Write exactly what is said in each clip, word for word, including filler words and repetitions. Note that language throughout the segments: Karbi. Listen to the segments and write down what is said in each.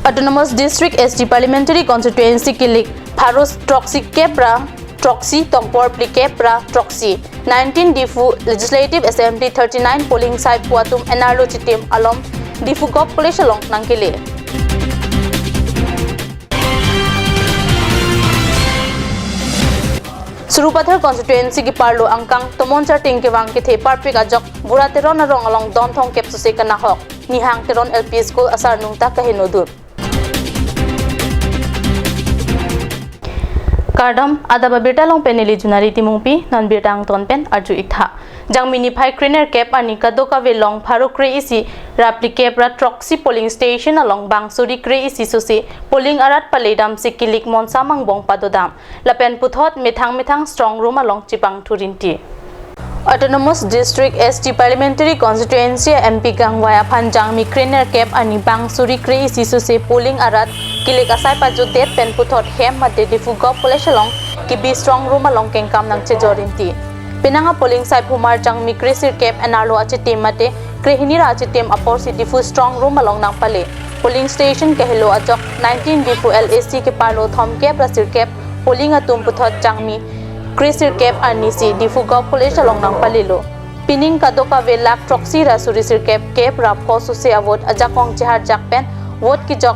Autonomous District S T Parliamentary Constituency kilik pharo throksi kep ra throksi tokbor phlikep ra throksi nineteen Diphu Legislative Assembly thirty-nine polling site pu atum enarlo chitim alom Diphu Govt College along nangkele. Sarupathar constituency keparlo angkang Tomon Charting kevang kethe parpik ajok Bura Teron arong along don thomkep sose kanahok Nihang Teron L P School asar nungta kaheno dun. Kardom, adap abirta along pen neli Junari Timungpi, non birta angton pen arju iktha. Jangmi niphai krenerkep arni kadokave along pharo kre-isi ra phlikep ra throksi polling station along bang suri kre-isi sose polling arat paledamsi kilik monsam angbong padodam. Lapen puthot methang methang strong room along chepangthu rinti. Autonomous District S T Parliamentary Constituency M P gangvai aphan jangmi krenerkep arni bang suri kre-isi sose polling arat kilik asai pajodet pen puthot hem mate Diphu Govt College along kebi strong room along kengkam nangchejor rinti. Penang a polling site humar jangmi kresirkep enarlo achitim mate krehini ra achitim aporsi Diphu strong room along nangpale. Polling station kahelo ajok nineteen Diphu L A C keparlo thomkep ra sirkep polling atum puthot jangmi kresirkep arnisi Diphu Govt College along nangpalelo. Pining kadokave lakh throksi ra suri sirkep kep ra pho sose avote ajakong cheharjak pen vote kejok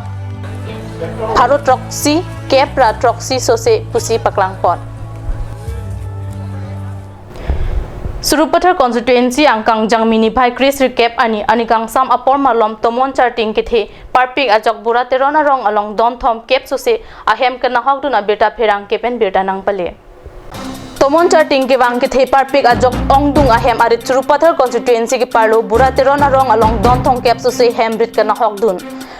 pharo throksi kep ra throksi sose pusi paklangpon. Sarupathar constituency angkang jangmi niphai kresirkep arni aningkangsam apor malom Tomon Charting kethe parpik ajok Bura Teron arong along don thomkep sose ahem kanahok dun abirta pherangke pen birta nangpale. Tomon Charting kevang kethe parpik ajok ongdung ahem arit Sarupathar constituency keparlo Bura Teron arong along don thomkep sose hem rit kanahok dun.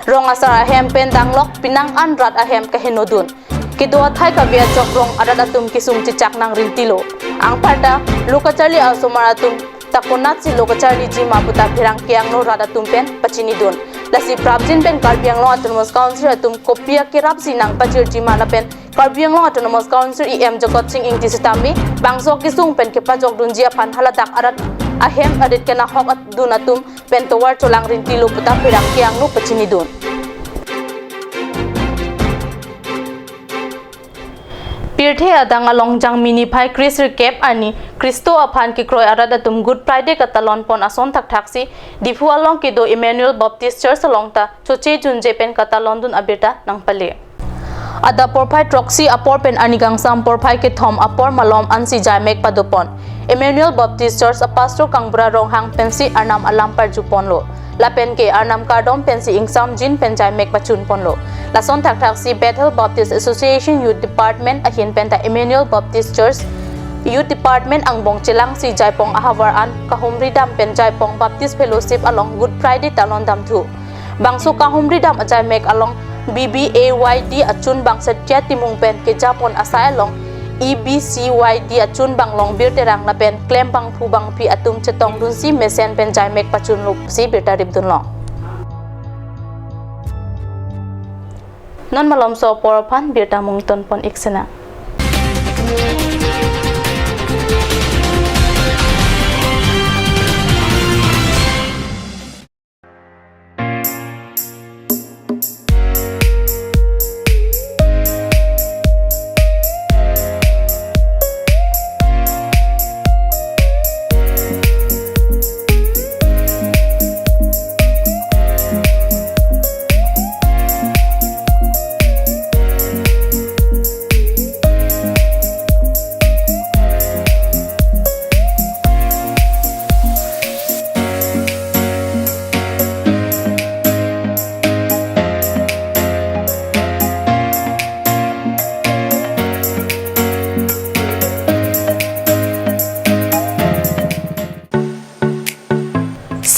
Rong asar ahem pen danglok penang an rat ahem kaheno dun. Kedo athai kave ajok rong arat atum kesung chechak nangrintilo. Anparta lo kacharli asomar atum ta konatsi lo kacharliji ma puta pherangke angno rat atum pen pachinidun. Lasi prapjin pen Karbi Anglong Autonomous Council atum kopi akerapsi nangpajirji ma lapen Karbi Anglong Autonomous Council E M Jagat Sing Engti sitame bangso kesung pen kepajokdunji aphan haladak arat ahem arit kanahok dun atum pen tovar cholang rintilo puta pherangke angno pachinidun. Pirthe adang along jangmi niphai kresirkep arni Khristo aphan kekroi arat atum Good Friday katalon pon ason thakthaksi Diphu along kedo Emmanuel Baptist Church along ta choche junje pen katalon dun abirta nangpale. Adap porphai throksi apor pen aningkangsam porphai kethom apor malom ansi jaimek padopon. Emmanuel Baptist Church a pastor Kangbura Ronghang pensi Arnam alam parjuponlo. Lapen ke Arnam kardom pensi ingsamjin pen jaimek pachunponlo. Lason thakthaksi Bethel Baptist Association Youth Department ahin penta Emmanuel Baptist Church Youth Department angbong chelangsi jaipong ahavar an kahumridam pen jaipong Baptist Fellowship along Good Friday talon damthu. Bangso kahumridam ajaimek along B B A Y D achunbang Satya Timung pen kejapon asai along E B C Y D achunbang Longbir Terang lapen klembangphu bangpi atum chetongdunsi mesen pen jaimek pachunlosi birta ripdunlong. Non malomso apor aphan birta mungtonpon ik sena.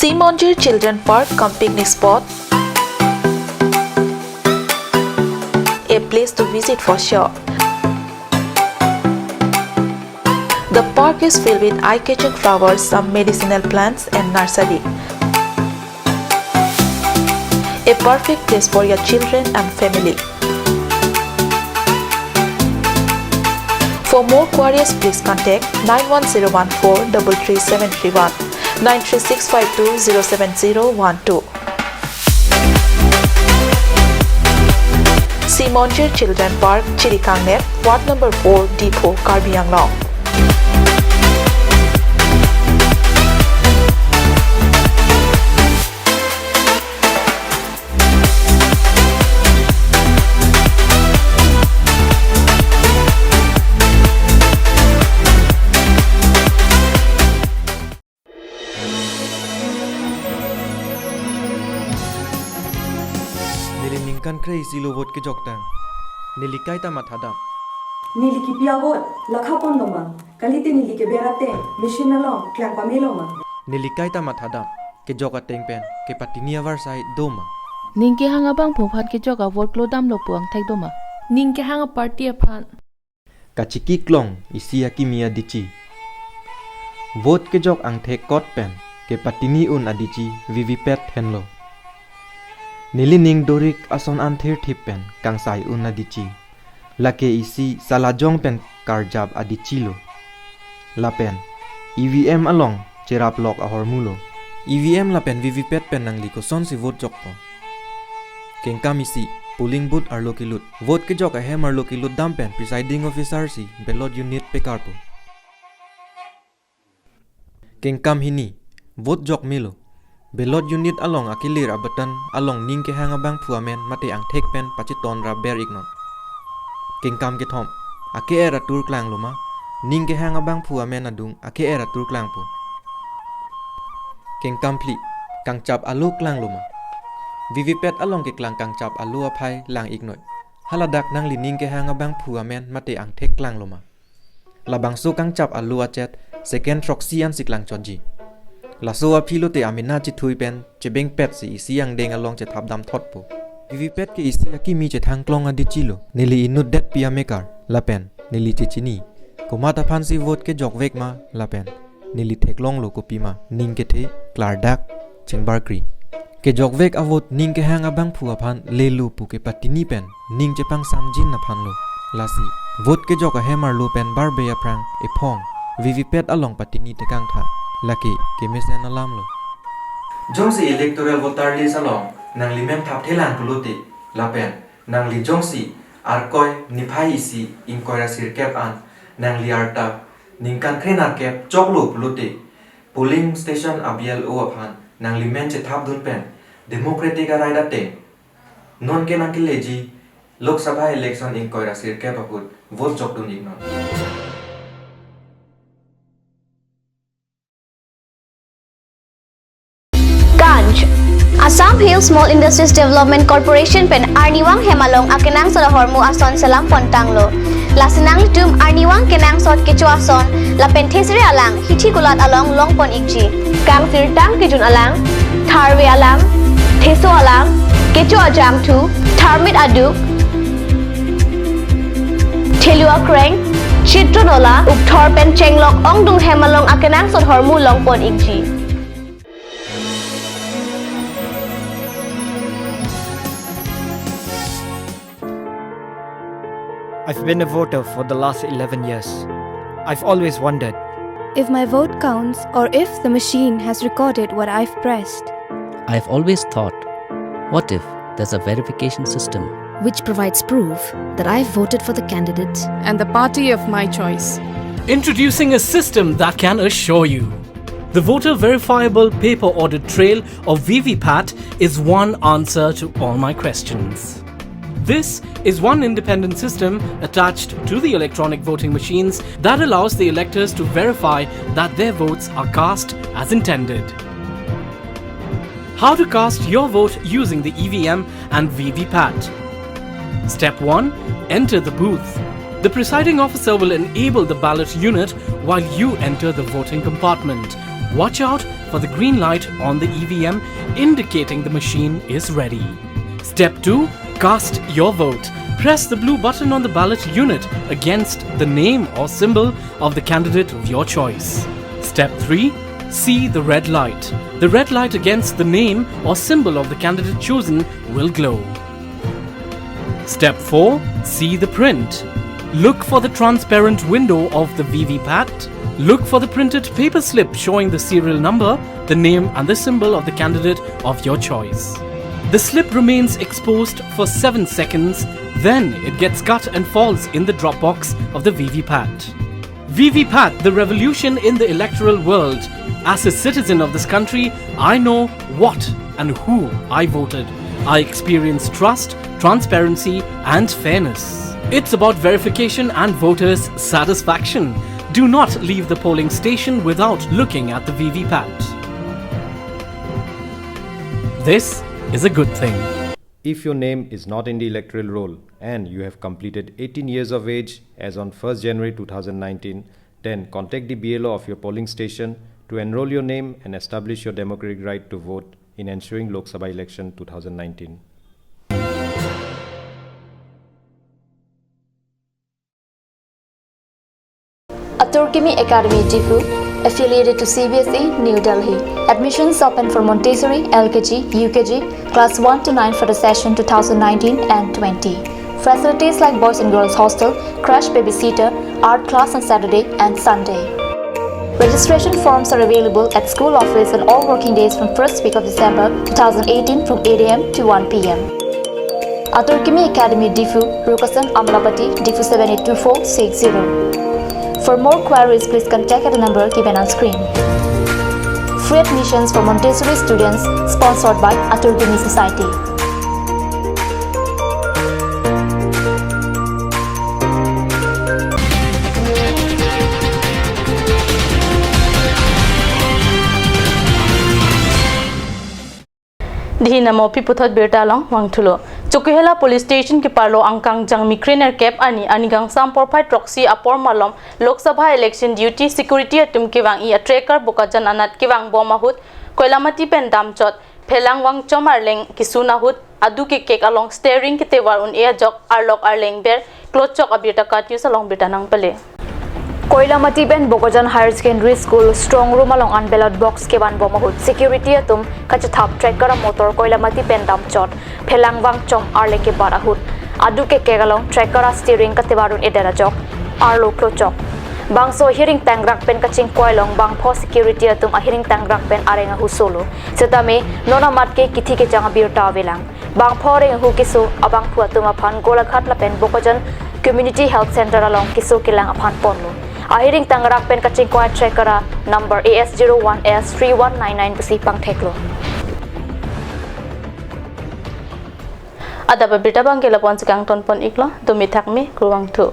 Simonjir Children Park cum picnic spot, a place to visit for sure. The park is filled with eye-catching flowers, some medicinal plants and nursery. A perfect place for your children and family. For more queries, please contact nine one zero one four double three seven three one, nine three six five two zero seven zero one two. Timonjir Children Park, Chirikangner, Ward number four, Diphu, Karbi Anglong. Neli ningkan kre-isi lo vote kejok tang. Neli kaita mathadam. Neli kipi a-vote lakha pon lo ma? Kalite neli keber ateng machine along klang pame lo ma? Neli kaita mathadam. Kejok ateng pen kepatini avarsai do ma? Ning kehang abangphu aphan kejok a-vote klodam lo pu angthek do ma? Ning kehang a-party aphan. Kachiki klong isi akimi adichi. Vote kejok angthek kot pen kepatini un adichi V V P A T henlo. Neli ning dorik ason an thirthip pen kangsai un adichi. Lake isi salajong pen karjap adichi lo. Lapen E V M along cherap lok ahormu lo. E V M lapen V V P A T pen nangli kosonsi vote jokpo? Kengkam isi, polling booth arlo kelut. Vote kejok ahem arlo kelut dam pen presiding officer si ballot unit pekarpo. Kengkam hini, vote jok melo. Ballot unit along akilir a-button along ning kehang abangphu amen mate angthek pen pachiton ra ber iknon. Kengkam kethom, ake-er atur klanglo ma? Ning kehang abangphu amen adung ake-er atur klangpo. Kengkam phli, kangchap alo klanglo ma? V V P A T along keklang kangchap alo aphai lang iknoi. Haladak nangli ning kehang abangphu amen mate angthek klanglo ma? Labangso kangchap alo achet second throksi ansi klangchotji. Laso aphi lote amena chethui pen chebengpet si isi angdeng along chethap damthotpo. V V P A T ke isi akimi chethang klong adichi lo. Neli inut detpi amekar lapen neli chechini. Komat aphansi vote kejok vek ma lapen neli theklonglo kopima ning kethe klardak chingbarkri. Kejok vek a-vote ning kehang abangphu aphan lelo pu kepatini pen ning chepangsamjin aphan lo. Lasi vote kejok ahem arlo pen barbe aphrang ephong V V P A T along patini tekangtha. Lake kemesen alam lo. Jongsi electoral voter list along nanglimen thapthelang pulote lapen nangli jongsi Arkoi niphai isi ingkoi ra sirkep an nangli arta ningkan kre nerkep choklo pulote polling station a-B L O aphan nanglimen chethapdun pen democratic a-right ateng nonke nangkeleji Lok Sabha election ingkoi ra sirkep ahut vote jokdun iknon. Kanj. Assam Hill Small Industries Development Corporation pen arnivang hem along akenangsot ahormu ason selam pontanglo. Lasi nanglitum arnivang kenangsot kecho ason lapen thesere alang hithi kulat along longpon ikji. Kangsirtang kejun alang, tharve alang, theso alang, kecho ajangthu, tharmit aduk, thelu akreng, chitron ola, ukthor pen chenglok ongdung hem along akenangsot ahormu longpon ikji. I've been a voter for the last eleven years. I've always wondered if my vote counts or if the machine has recorded what I've pressed. I've always thought, what if there's a verification system which provides proof that I've voted for the candidate and the party of my choice? Introducing a system that can assure you. The Voter Verifiable Paper Audit Trail, or V V PAT, is one answer to all my questions. This is one independent system attached to the electronic voting machines that allows the electors to verify that their votes are cast as intended. How to cast your vote using the E V M and V V PAT. Step one. Enter the booth. The presiding officer will enable the ballot unit while you enter the voting compartment. Watch out for the green light on the E V M indicating the machine is ready. Step two. Cast your vote. Press the blue button on the ballot unit against the name or symbol of the candidate of your choice. Step three. See the red light. The red light against the name or symbol of the candidate chosen will glow. Step four. See the print. Look for the transparent window of the V V PAT. Look for the printed paper slip showing the serial number, the name and the symbol of the candidate of your choice. The slip remains exposed for seven seconds, then it gets cut and falls in the drop box of the V V pat. V V pat, the revolution in the electoral world. As a citizen of this country, I know what and who I voted. I experience trust, transparency, and fairness. It's about verification and voters' satisfaction. Do not leave the polling station without looking at the V V pat. This is a good thing. If your name is not in the electoral roll and you have completed eighteen years of age as on first January two thousand nineteen, then contact the B L O of your polling station to enroll your name and establish your democratic right to vote in ensuing Lok Sabha election two thousand nineteen. Atur Kimi Academy Diphu, affiliated to C B S E, New Delhi. Admissions open for Montessori, L K G, U K G, class one to nine for the session two thousand nineteen and twenty. Facilities like boys and girls hostel, crash babysitter, art class on Saturday and Sunday. Registration forms are available at school office on all working days from first week of December two thousand eighteen from eight A M to one P M. Atur Kimi Academy Diphu, Rukasan Amlapati, Diphu seven eight two four six zero. For more queries, please contact at the number given on screen. Free admissions for Montessori students, sponsored by Atur Kimi Society. Dihi namo pi puthot birta along vangthulo. Chokihola Police Station keparlo angkang jangmi krenerkep arni, arni kangsam porphai throksi apor malom Lok Sabha election duty security atum kevang-i a-tracker Bokajan anat kevangbom ahut Koilamati pen damchot phelang vangchom arleng kisun ahut adu kekek along steering ketevar un-e ajok arlok arleng ber klochok. Abirta KAT News along birta nangpale. Koilamati pen Bokajan Higher Secondary School strong room along an ballot box kevanbom ahut security atum kachethap tracker amotor Koilamati pen damchot phelang vangchom arleng kebat ahut adu kekek along tracker a-steering ketevar un-edet ajok arlo klochok. Bangso ahiring tangrak pen kachingkoi along bangpho security atum ahiring tangrak pen areng ahu solo. Setame non amat ke kithi kejang abirta avelang. Bangpho areng ahu keso abangphu atum aphan Golaghat lapen Bokajan Community Health Center along keso kelang aphan ponlo. Ahiring tangrak pen kachingkoi tracker a-number A S zero one S three one nine nine pusi pangtheklo. Adap abirta abangke lapu-an si kangtonpon iklo, dome thakme, kurvangthu.